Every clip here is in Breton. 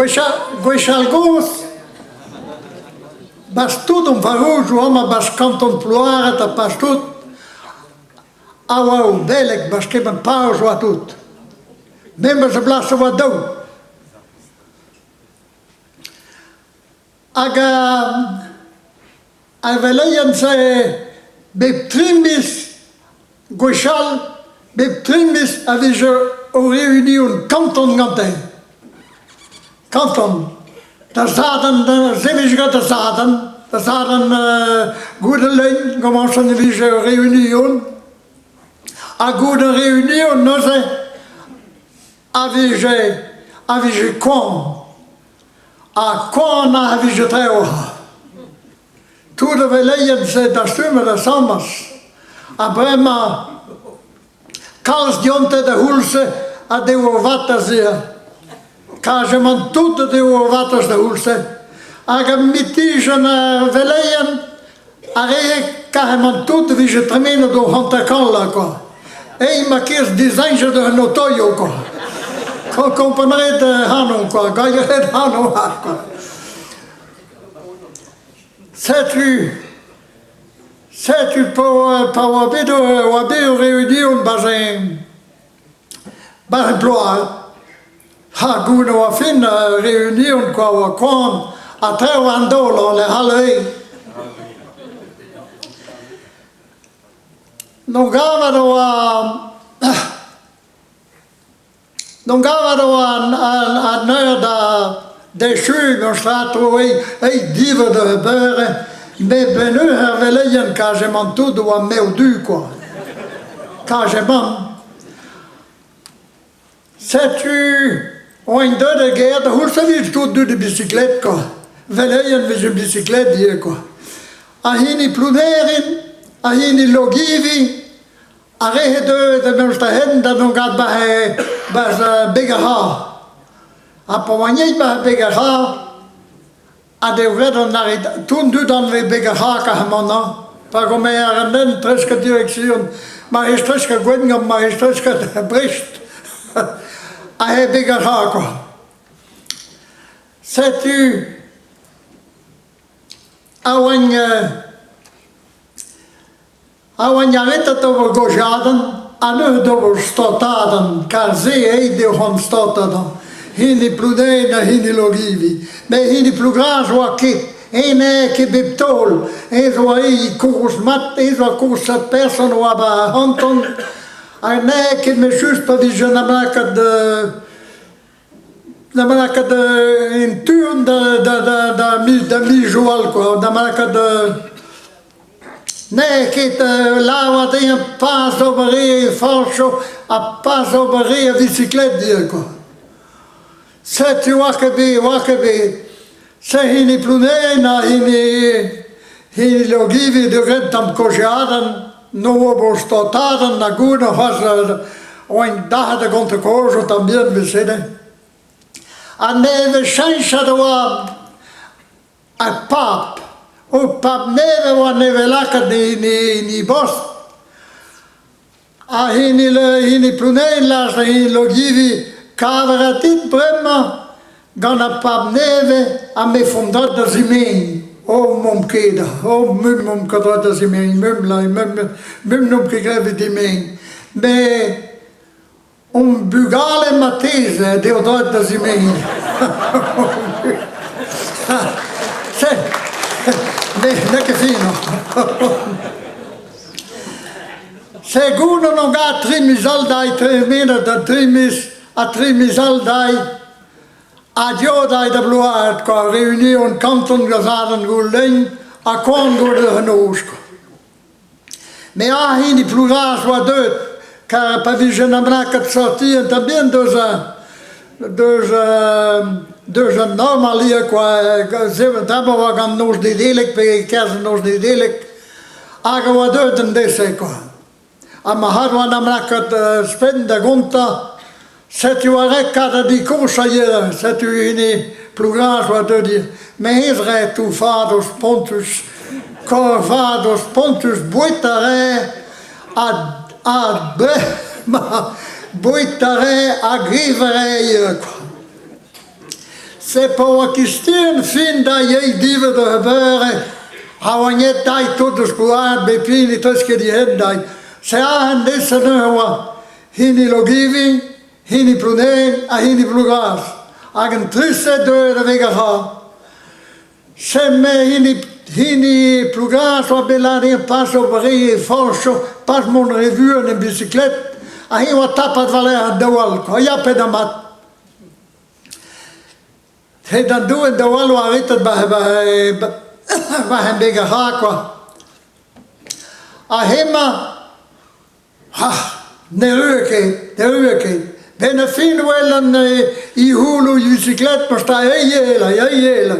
Gwechall-gozh, 'barzh tout hon parrouzioù amañ 'barzh kanton Plouared ha 'barzh tout, a oa ur beleg 'barzh kement parrouz oa tout. Memes a blas a oa daou. Hag ar veleien-se bep tri miz gwechall, bep tri miz a vije o reunion kanton gante. Kanton. Da Sadorn, da servij gant da Sadorn, da Sadorn goude lein komañs e vije ur reunion. Ha goude ar reunion neuze a vije a vije koan. Ha koan a vije traoù. Tout a veleien-se dastumet asambles. Ha bremañ kalz dionte da c'houlz-se a deo o vatezh ivez. Kazimant tout a deo o vatezh da c'houlz-se. Hag ar mitijenn ar veleien Ar re carrément tout e vije tremenet o hanter-kant quoi. Eñ ma kez dizeñjet un otoioù quoi. Kompren ret ac'hanon quoi, gallet ret ac'hanon quoi. Setu setu pa oa pa oa bet oa bet ur reunion 'barzh 'barzh bloaz Ha goude oa fin ar reunion kwa oa koan ha traoù an daol on e c'halle. N'on gavet oa n'on gavet oa an, an, an eur da d'echuiñ gant stratoù eil divet eur beure met benn eur ar veleien kazimant tout oa mev du kwa. Kazimant. Setu oaint deuet er gêr da c'houlz e vije tout deuet e bisiklet kwa. Veleien 'vije bisiklet ivez kwa. Ha hini Plounerin, ha hini Logivi, ar re-se deuet en deus da hent da dont gant 'barzh beg ar c'harr. Ha pa oaint aet 'barzh beg ar c'harr, Ha eo ret an arri tout dud anvet beg ar c'hrak ac'hanon pa gomer an hent treuzkas direksion ma rez treuzkas Gwengamp ma rez treuzkas Brest aze beg ar c'hrak kwa. Setu a oan A oan aretet ober gaozeadenn ha neuze d'ober staotadenn kar se aet eo c'hoant staotadenn. Hini Plounevez ha hini Logivi. Met hini Plougras 'oa ket. Eñ n'eo ket bep taol. Eñ zo aet kozh mat, eñ zo kozh person 'oa 'ba ar c'hanton. Ha n'eo ket met just pa vije 'n em lakaat Da ma lakaat en tu da mizoù all kwa, da ma lakaat n'eo ket lavaret dezhañ pas ober re forchoù ha pas ober re a bisiklet ivez kwa. Setu 'oa ket bet, 'oa ket bet. Se hini Plounevez ha hini hini Logivi 'do graet tamm kaozeadenn, no ober staotadenn na goude c'hoazh oaint dac'het da gontañ kaoz o tamm bihan 'vel-se. Ha nevez cheñchet e oa ar pab. O pab nevez e oa nevez lakaet en e bost. Ha hini hini Plounevez ha hini Logivi kaver a dit bremañ gant ar pab nevez ha me font deuet da zimeziñ. Oh m'omp ket, oh mum m'omp ket deuet da zimeziñ, mum la, mum mum n'omp ket graet evit dimeziñ. Met hon bugale marteze eo deuet da zimeziñ. Se, n'eo ket fin. Segoun on gant tri miz all dai tremenet da tri miz ha tri miz all dai adio dai da Blouared kwa reunion kanton Gazadenn Goulein ha koan goude an noz kwa. Me a hini Plougras oa deuet kar pa vije 'n em lakaet sortiet da bihan deus deus deus an normal ivez kwa d'abord oa gant noz Nedeleg pe e-kerzh an noz Nedeleg Hag a oa deuet an deiz-se kwa. Ha ma c'had oa 'n em lakaat ouzhpenn da gontañ, setu ar re kad a di kozh a yela, setu hini Plougras oa deuet ivez. Me ez rae toufadoù spontus, korfadoù spontus, boued a rae ha ha boued a rae hag ev a rae ivez kwa. Se pa oa kistin fin da yeiñ divet ur beure ha oa aet dezhi tout eus Plouared bep hini 'teus ket he dezhi. Se aze nesañ neuze oa hini Logivi, hini Plounevez ha hini Plougras. Hag an tri-se deuet da vegañ ra. Se me hini hini Plougras oa bet lâret pas ober re forcho, pas mont re vuan en bisiklet, ha hi oa tapet war-lerc'h an daou all kwa, ya pedamat. Hed an doue daou all oa arretet 'ba 'ba en beg ar c'hra kwa. Ha hemañ, ha n'errue ket, n'errue ket. 'Benn ar fin 'welan e c'houloù bisiklet 'peus 'ta eiel ha eiel.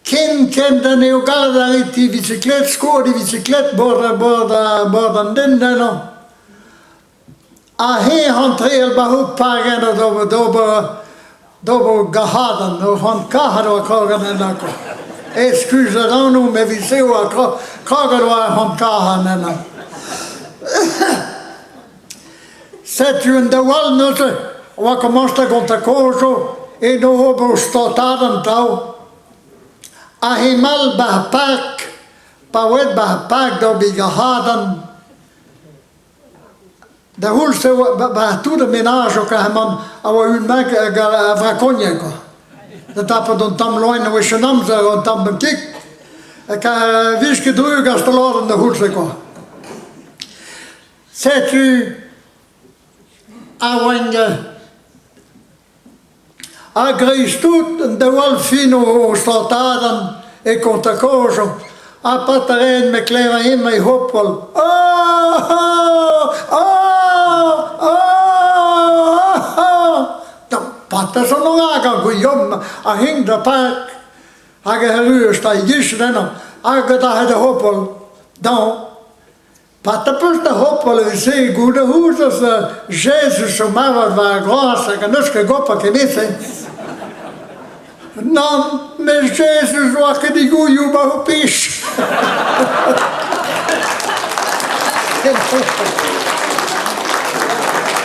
Kenkent ha n'eo gallet arretiñ bisiklet, skoet e bisiklet bord bord bord an den ennañ. Ha eñ antreal 'ba ho pajenn d'ober d'ober gac'hadenn, ur c'hoant kac'hat oa kroget ennañ kwa. Eskuzet anv met evit se oa kroget oa ar c'hoant kac'hañ ennañ. Setu un daou all neuze oa komañs da gontañ kaozoù eno ober o staotadenn 'tav. Ha hemañ 'ba ar park, pa oaet 'ba ar park d'ober gac'hadenn, Da c'houlz e oa 'ba tout ar menajoù carrément a oa un bennak hag a vrakonier kwa. Da tapet un tamm loen a-wech an amzer, un tamm kig, hag a vije ket drug ar staladenn da c'houlz-se kwa. Setu a oaint A-greiz-tout, an daou all fin o stantadenn e kontañ-kozh ha pa raent ma klevañ hemañ e hopal "Ah! Ah! Ah! Patas an hag ar Gwilhom a hent da park hag erru eus da e-gichen ennañ hag da da hopal dañ Pa tapeus da hopal evel-se goude ouzh Jezuz zo marvet war ar groaz hag an eus ket goprañ kement-se. Nann, met Jezuz oa ket digoulioù 'ba ho pich.